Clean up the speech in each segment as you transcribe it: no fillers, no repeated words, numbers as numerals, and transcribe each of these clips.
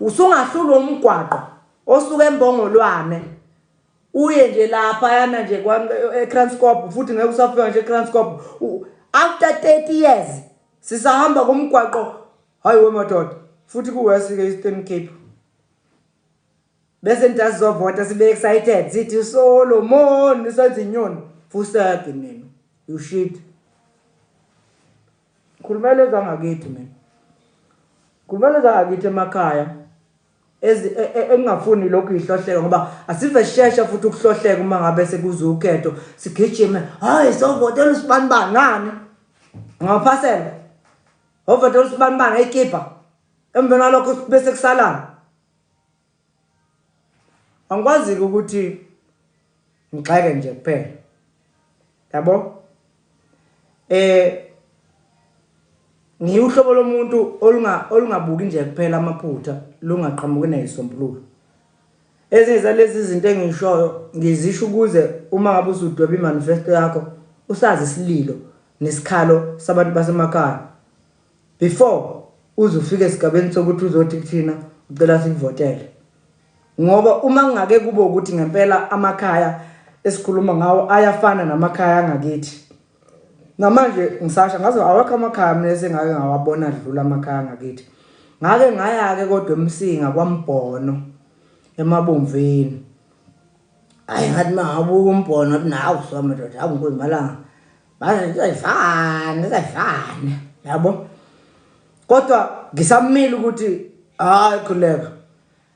Usungahlulwa umgwaqo osuka eMbongolwane uye nje lapha yana nje eKranskop, futhi ngeke usafika nje eKranskop after 30 years sisahamba kumgwaqo. Hayi we madoda, futhi kuwest ke Eastern Cape. Bese nithi asizovota, sibe excited, sithi Solomon senze inyoni. Fuseke nina, you shit. Khulumela ezangakithi mina, khulumela ezangakithi emakhaya engingafuni lokhu ihlohleka, ngoba asive sishesha futhi ukuhlohleka. Uma ngabe sekuze ukhetho, sigijime, hayi, sovotela usibanibani. Ngani ngaphasela ovotela usibanibani eyikipa? Emveni kwalokho bese kusalana. Angikwazi-ke ukuthi ngigxeke nje kuphela, yabo. Ngiwuhlobo lomuntu olungabuki nje kuphela amaphutha, lungaqhamuki nezisombululo. Ezinye zalezi zinto engishoyo ngizisho ukuze uma ngabe usudweba imanifesto yakho, usazi isililo nesikhalo sabantu basemakhaya before uze ufike esigabeni sokuthi uzothi kuthina ucela sikuvotele. Ngoba uma kungake kube ukuthi ngempela amakhaya esikhuluma ngawo ayafana namakhaya angakithi, namanje ngisasha ngaze awekho amakhaya mina esengake ngawabona adlula amakhaya angakithi. Ngake ngaya-ke kodwa eMsinga, kwaMbhono, eMabomvini. Hayi, ngathi uma ngabuka uMbhono, ngathi nawu somadoda, hawu nkosi malanga, bazayifane zayifane, yabo. Kodwa ngisamile ukuthi hayi, khuleka,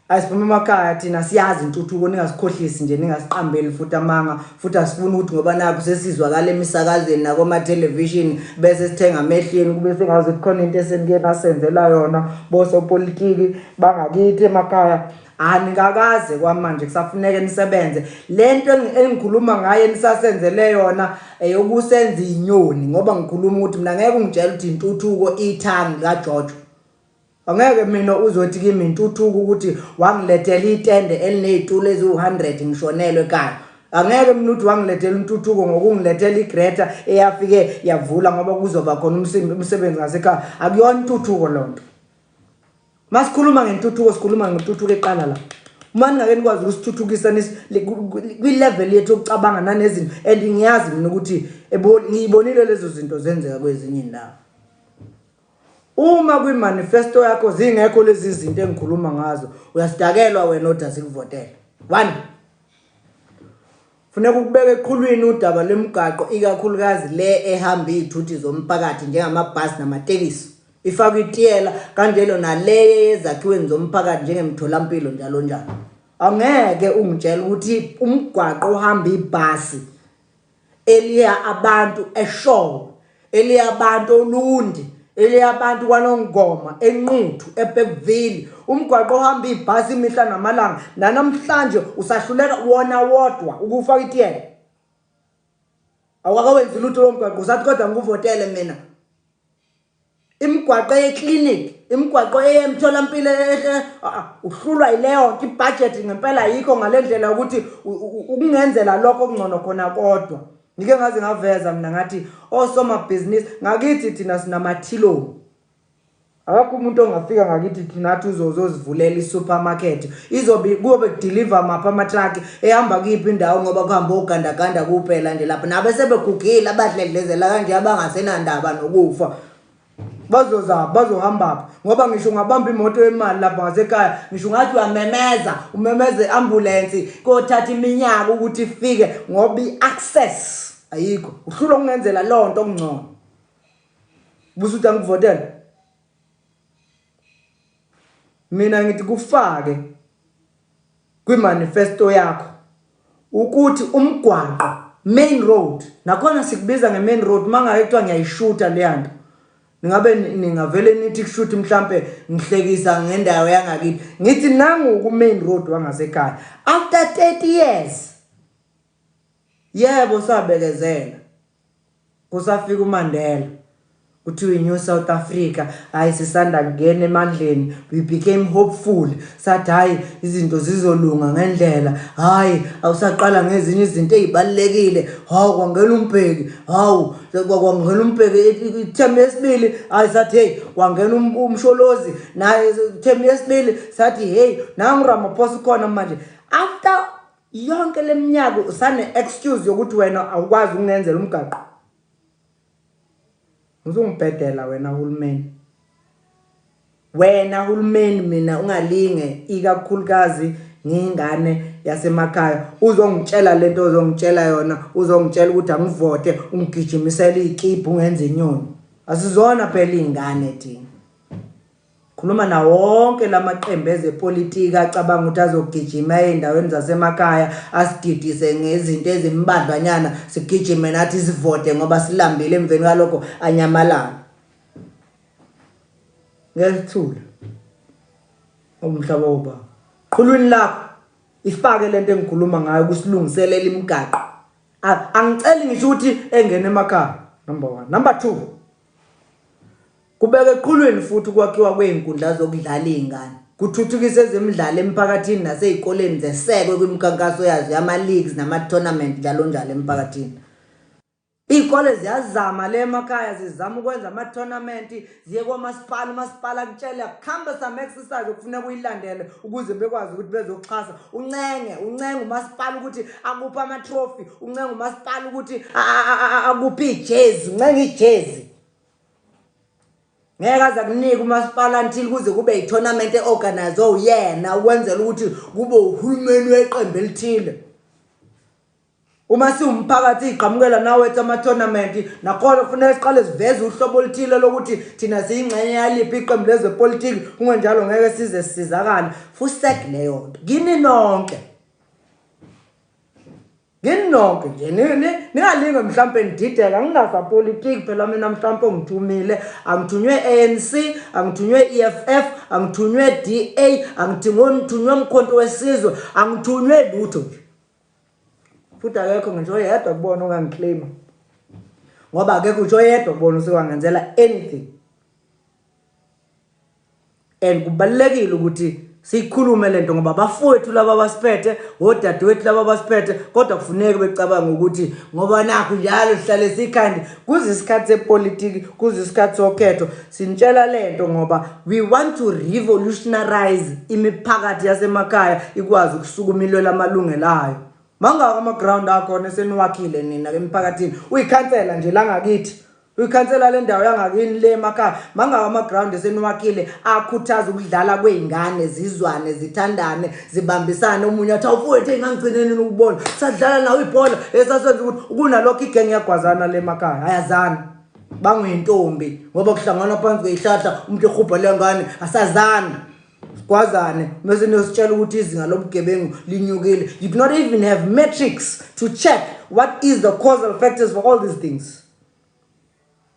ayisiphume emakhaya thina, siyazi intuthuko. Ningasikhohlisi nje, ningasiqambeli futhi amanga. Futhi asifuni ukuthi ngoba nakho sesizwakala emisakazweni nakomathelevishini bese sithenga amehlweni, kube sengazi ukuthi khona into esenike nasenzela yona bosopolitiki bangakithi emakhaya. Anikakaze kwamanje, kusafuneka nisebenze. Lento engikhuluma ngayo enisasenzele yona eyokusenza inyoni, ngoba ngikhuluma ukuthi mina ngeke ungitshele ukuthi intuthuko ithangi kaJojo. Angeke mina uzothi kimi intuthuko ukuthi wangilethela itende elinezitulo eziwu-100 ngishonelwe ekhaya. Angeke mina uthi wangilethela intuthuko ngokungilethela igrader eyafike yavula ngoba kuzoba khona umsebenzi ngasekhaya. Akuyona intuthuko lonto. Masikhuluma ngentuthuko, sikhuluma ngentuthuko eqala la. Uma ningake nikwazi ukusithuthukisa kwi-level yethu yokucabanga nanezinto, and ngiyazi mina ukuthi ngiyibonile lezo zinto zenzeka kwezinye iy'ndawo. Uma kwi-manifesto yakho zingekho lezi zinto engikhuluma ngazo, uyasidakelwa wena othi asikuvotele. One, funeka ukubeka eqhulwini udaba lwemigaqo, ikakhulukazi le ehamba iy'thuthi zomphakathi njengamabhasi namatekisi, ifakwe itiyela, kanjalo naleye yezakhiweni zomphakathi njengemtholampilo, njalo njalo. Angeke ungitshele ukuthi umgwaqo ohamba ibhasi eliya abantu eShowe, eliya abantu oLundi, eliya abantu kwaNongoma, eNquthu, eBergville, umgwaqo ohamba ibhasi imihla namalanga, nanamhlanje usahluleka wona wodwa ukufaka itiyela, awukakawenzi lutho lo mgwaqo, usathi kodwa ngikuvotele mina. Imigwaqo eyeklinikhi, imigwaqo eyemtholampilo, uhlulwa yileyo nto. Ibhajethi ngempela ayikho ngale ndlela yokuthi ukungenzela lokho okungcono khona. Kodwa ngike ngaze ngaveza mina, ngathi osomabhizinisi ngakithi thina sinamathilomu. Akakho umuntu ongafika ngakithi thina athi uzozivulela i-supermarket. Izobe kuyobe kudeliver maphi ama-truck, ehamba kuyiphi indawo? Ngoba kuhamba ogandaganda kuphela nje lapha, nabe sebegugile, abadledlezela kanje, abangasenandaba nokufa, bazozaphi, bazohambaphi? Ngoba ngisho ungabamba imoto yemali lapha ngasekhaya, ngisho ungathi uyamemeza, umemeze i-ambulensi, kothatha iminyaka ukuthi ifike ngoba i-access ayikho. Uhlulwa ukungenzela leyo nto okungcono, busuthi angikuvotele mina. Ngithi kufake kwimanifesto yakho ukuthi umgwaqo, main road, nakhona sikubiza nge-main road. Uma ngabe kuthiwa ngiyayishutha leya nto, ningabe ningavele nithi kushuthi mhlampe ngihlekisa ngendawo yangakithi. Ngithi nangu ku-main road wangasekhaya, after 30 years, yebo, sabekezela kusafika uMandela. Kuthiwa i-New South Africa, hayi, sisanda kungena emandleni, we became hopeful, sathi hayi, izinto zizolunga ngendlela. Hayi, awusaqala ngezinye izinto ey'balulekile. Hawu, kwangena uMbeki, hawu, kwangena uMbeki ithemu yesibili. Hayi, sathi hey, kwangena uMsholozi naye ithemu yesibili. Sathi hey, nangu Ramaphosa ukhona manje. After yonke leminyaka usane-excuse yokuthi wena awukwazi ukungenzela umgaqo. Uzungibhedela wena hulumeni, wena hulumeni. Mina ungalinge, ikakhulukazi ngiyingane yasemakhaya, uzongitshela lento ozongitshela yona, uzongitshela ukuthi angivote, ungigijimisele iy'kibha, ungenza inyoni. Asizona phela iy'ngane thina. Khuluma nawo wonke lamaqembu ezepolitiki acabanga ukuthi azogijima ey'ndaweni zasemakhaya, asididise ngezinto ezimbadlwanyana, sigijime nathi sivote ngoba silambile, emveni kwalokho anyamalala. Ngeke sithule umhlaba woba qhulwini lakho. Ifake lento engikhuluma ngayo kusilungiselela imigaqo. Angiceli ngisho ukuthi engene emakhaya, number 1. Number 2, kubeka eqhulwini futhi ukwakhiwa kwey'nkundla zokudlala iy'ngane, kuthuthukise ezemidlalo emphakathini nasey'koleni, zesekwe kwimikhankaso yazo yama-leagues nama-tournament, njalo njalo emphakathini. Iy'kole ziyazama le emakhaya, zizama ukwenza ama-tournament, ziye kwamasipala, umasipala akutshele cumbersome exercise okufuneka uyilandele ukuze bekwazi ukuthi bezokuxhasa. Uncenge, uncenge umasipala ukuthi akuphe ama-trophy, uncenge umasipala ukuthi akuphe ijezi, uncenge ijezi. Ngeke aze akunike umasipala until kuze kube i-tournament e-organize uyena, ukwenzela ukuthi kube uhulumeni weqembu elithile. Uma siwumphakathi iqhamukela nawethu ama-tournament, nakhona kufuneka siqale siveze uhlobo oluthile lokuthi thina siyingxenye yaliphi iqembu lezepolitiki. Kungenjalo ngeke size sisizakale. Fusek leyo nto kini nonke, kini nonke nje. Ningalinge mhlampe nidideka, ngingasapolitiki phela mina. Mhlampe ongithumile, angithunywe ANC, angithunywe EFF, angithunywe DA, angithunywe Mkhonto weSizwe, angithunywe lutho nje. Futhi akekho ngisho oyedwa kubona ongangiclaima, ngoba akekho ngisho oyedwa kubona usewangenzela anything. And kubalulekile ukuthi siyikhulume lento ngoba abafowethu laba abasiphethe, odadewethu laba abasiphethe, kodwa kufuneka becabanga ukuthi ngoba nakhu njalo sihlale sikhandi kuze isikhathi sepolitiki, kuze isikhathi sokhetho, sinitshela lento ngoba we want to revolutionarize imiphakathi yasemakhaya, ikwazi ukusukuma ilwela amalungelo ayo. Mangaka ama-ground akhona eseniwakhile nina emphakathini? Uyikhansela nje la ngakithi, uyikhansela le ndawo yangakini le emakhaya, mangaka ama-ground eseniwakhile akhuthaza ukudlala kwey'ngane, zizwane, zithandane, zibambisane? Omunye athi, "Awufowethu, engangigcine nini ukubona, sadlala nawe ibhola, esasenza ukuthi." Kunalokho igenge yagwazana le emakhaya, ayazani, banguyintombi ngoba kuhlanganwa phansi kwey'hlahla, umuntu ehubha le ngane, asazani, sigwazane, bese niyositshela ukuthi izinga lobugebengu linyukile. You do not even have metrics to check what is the causal factors for all these things.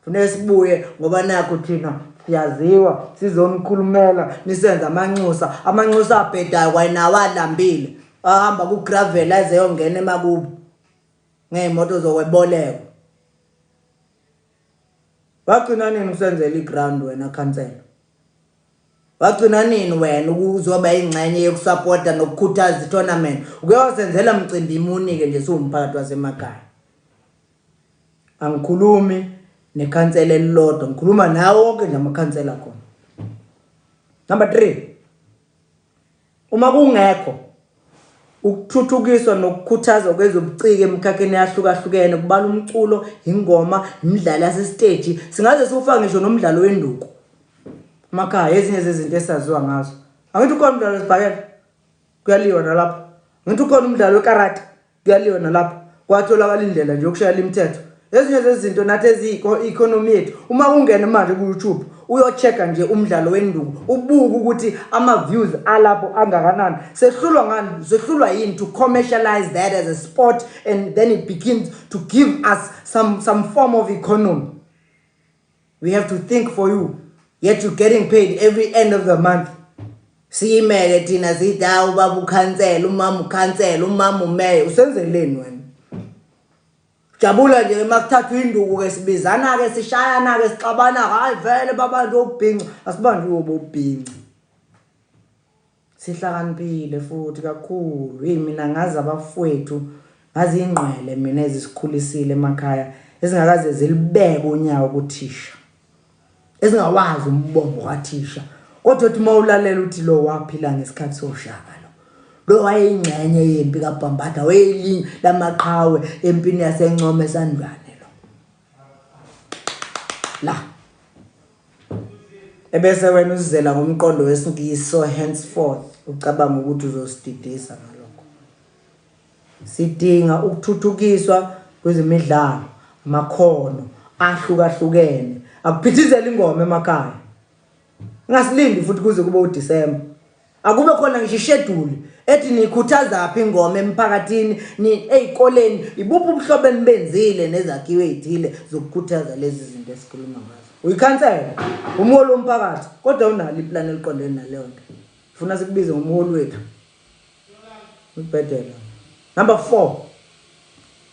Funeka sibuye ngoba nakho thina siyaziwa, sizonikhulumela, nisenza amanxusa, amanxusa abhedayo kwayinawo alambile, ahamba ku-gravel aze yongena emakubo ngey'moto zokwebolekwa. Wagcina nini usenzela i-ground wena khansela? Wagcina nini wena ukuzoba ingxenye yokusapota nokukhuthaza i-tournament? Uke wasenzela mcimbi imuni-ke nje siwumphakathi wasemakhaya? Angikhulumi nekhansela elilodwa, ngikhuluma nawo wonke nje amakhansela khona. Number 3, uma kungekho ukuthuthukiswa nokukhuthazwa kwezobuciko emikhakheni eyahlukahlukene, kubala umculo, ingoma, imidlalo yasesiteji, singaze siwufake ngisho nomdlalo wenduku emakhaya, ezinye zezinto esaziwa ngazo. Angithi ukhona umdlalo wesibhakela, kuyaliwa nalapho. Ngithi ukhona umdlalo wekarate, kuyaliwa nalapho. Kwatholakala indlela nje yokushayela imithetho. Ezinye zezinto nathi eziyi-economy yethu, uma ungena manje ku-YouTube, uyo-check-a nje umdlalo wenduku, ubuke ukuthi ama-views alapho angakanani. Sehlulwa ngani? Sehlulwa yini to commercialize that as a sport, and then it begins to give us some form of economy? We have to think for you, yet you're getting paid every end of the month. Siyimele thina sithi, hawu, ubaba ukhansela, umama ukhansela, umama umeya, usenzeleni wena? Jabula nje uma kuthathwa induku-ke sibizana-ke sishayana-ke sixabana-ke hhayi vele babantu obhinca asibanjwe obobhinca. Sihlakaniphile futhi kakhulu. Hey mina ngazi abafowethu, ngazi ingqwele mina ezisikhulisile emakhaya ezingakaze zilibeke unyawo kuthisha. Ezingawazi umbongo kathisha. Kodwa uthi uma ulalela uthi lo waphila ngesikhathi soshaka lo. Lo wayeyingxenye yempi kaBhambatha, wayelinye lamaqhawe empini yaseNcome eSandlwane lo. La. Ebese wena uzizela ngomqondo wesiNgisi so henceforth ucabanga ukuthi uzosididisa ngalokho. Sidinga ukuthuthukiswa kwezemidlalo, amakhono ahlukahlukene. Akuphithizele ingoma emakhaya. Ingasilindi futhi kuze kube uDisemba. Akube khona ngisho isheduli ethi nikhuthazaphi ingoma emphakathini ni ey'koleni ibuphi ubuhlobo enibenzile nezakhiwo ey'thile zokukhuthaza lezi zinto esikhuluma ngazo. Uyikhansela, umholi womphakathi, kodwa unalo iplani eliqondene naleyo nto. Funa sikubize ngomholi wethu. Ubhedela. Number 4.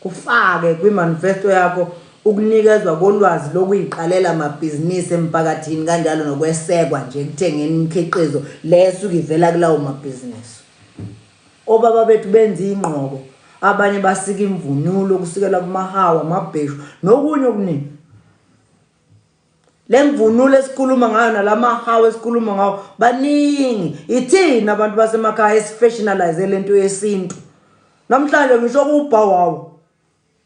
Kufake kwi-manifesto yakho ukunikezwa kolwazi lokuyiqalela amabhizinisi emphakathini kanjalo nokwesekwa nje ekuthengeni imikhiqizo le esuke ivela kulawo mabhizinisi. Obaba bethu benza ingqoko, abanye basika imvunulo kusukela kumahawu, amabheshu nokunye okuningi. Le mvunulo esikhuluma ngayo nalamahawu esikhuluma ngawo baningi ithina abantu basemakhaya esifashionalize lento yesintu. Namhlanje ngisho kuwubhawawu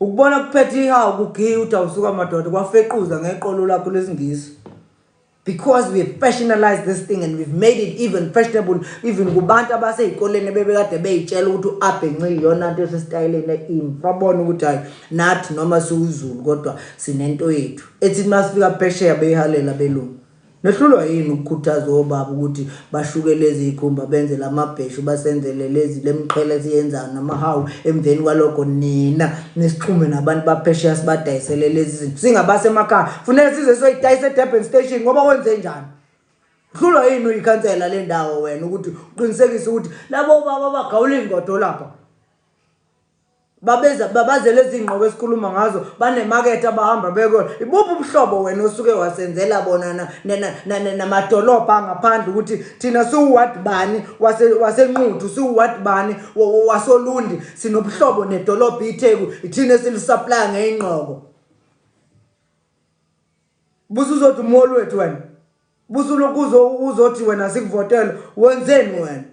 ukubona kuphethe ihawu kugiya uthi awusuka madoda kwafequza ngeqolo lakho lesingisi. Because we have fashionalized this thing and we've made it even fashionable even kubantu abasey'koleni ebebekade bey'tshela ukuthi u-abhenci iyona nto esesitayeleni e-in babona ukuthi hhayi nathi noma siwuZulu kodwa sinento yethu ethi uma sifika phesheya beyihalela abelungu. Nehlulwa yini ukukhuthaza obaba ukuthi bashuke lezi yikhumba benze lamabheshu basenzele lezi lemqhele esiyenzayo namahawu emveni kwalokho nina nisixhume nabantu baphesheya sibadayisele lezi zinto singabasemakhaya funeka size soyidayisa eDurban station ngoba wenze njani Hlulwa yini uyikhansela le ndawo wena ukuthi uqinisekise ukuthi labo baba bagawula ingodo lapha babeza babazele izingqoko esikhuluma ngazo banemakethe abahamba beko ibuphi ubuhlobo wena osuke wasenzela bona namadolobha angaphandle ukuthi thina siwuward bani waseNquthu siwuward bani wasoLundi sinobuhlobo nedolobha iTheku ithina esilisupply ngeyingqoko busuzothi umholi wethu wena busulokhu uzothi wena sikuvotele wenzeni wena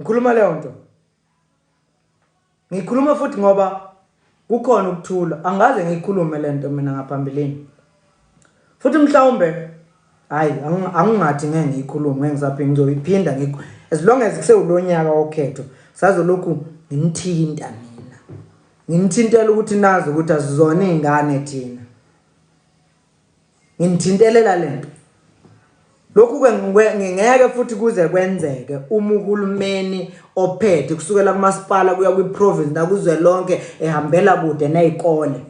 Ngikhuluma leyo nto. Ngikhuluma futhi ngoba kukhona ukuthula. Angaze ngikhulume lento mina ngaphambilini. Futhi mhlawumbe hayi angingathi ngeke ngiyikhulume ngeke ngisaphinda ngizoyiphinda ngikho as long as kusewulonyaka wokhetho sazolokhu ngimthinta mina. Ngimthintela ukuthi nazi ukuthi asizona izingane thina. Nginithintelela lento. Lokhu ke ngeke futhi kuze kwenzeke uma uhulumeni ophethe kusukela kumasipala kuya kwi-province nakuzwelonke ehambela kude nezikole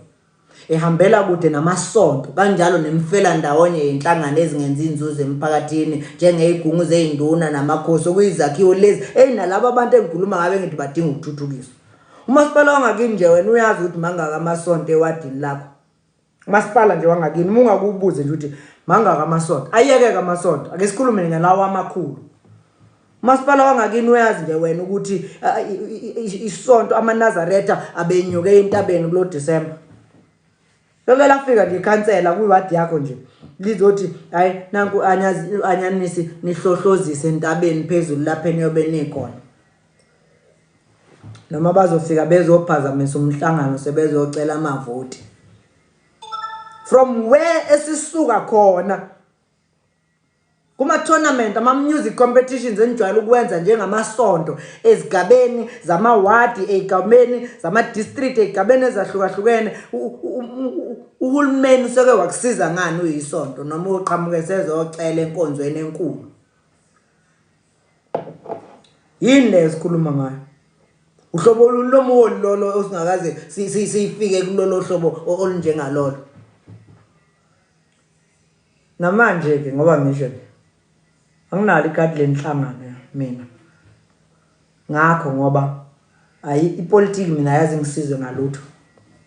ehambela kude namasonto kanjalo nemfelandawonye yenhlangano ezingenzi inzuzo emphakathini njengezigungu zezinduna namakhosi okuyizakhiwo lezi eyinalabo abantu engikhuluma ngabe ngithi badinga ukuthuthukiswa. Umasipala wangakini nje wena uyazi ukuthi mangaka amasonto ewadini lakho. Masipala nje wangakini uma ungakubuze nje ukuthi mangaka amasonto ayekeke amasonto ake sikhulume ngalawo amakhulu Masipala wangakini uyazi nje wena ukuthi isonto amaNazaretha abenyuke entabeni kulo December Loke lafika nje ikhansela kwiwadi yakho nje lizothi hayi nanku anyanisi nihlohlozise entabeni phezulu lapha eniyobe nikhona noma bazofika bezophazamisa umhlangano sebezocela amavoti from where esisuka khona kuma-tournament ama-music competitions enijwayele ukwenza njengamasonto ezigabeni zamawadi ey'gabeni zama-district ey'gabeni ezahlukahlukene uhulumeni useke wakusiza ngani uyisonto noma uqhamuke sezocela enkonzweni enkulu Yini le esikhuluma ngayo? Uhlobo oluni lomholi lolo osingakaze sifike kulolo hlobo olunjengalolo? Namanje ke ngoba ngisho nje anginalo ikhadi lenhlangano mina. ngakho ngoba ayi ipolitiki mina yazi ngisizwe ngalutho.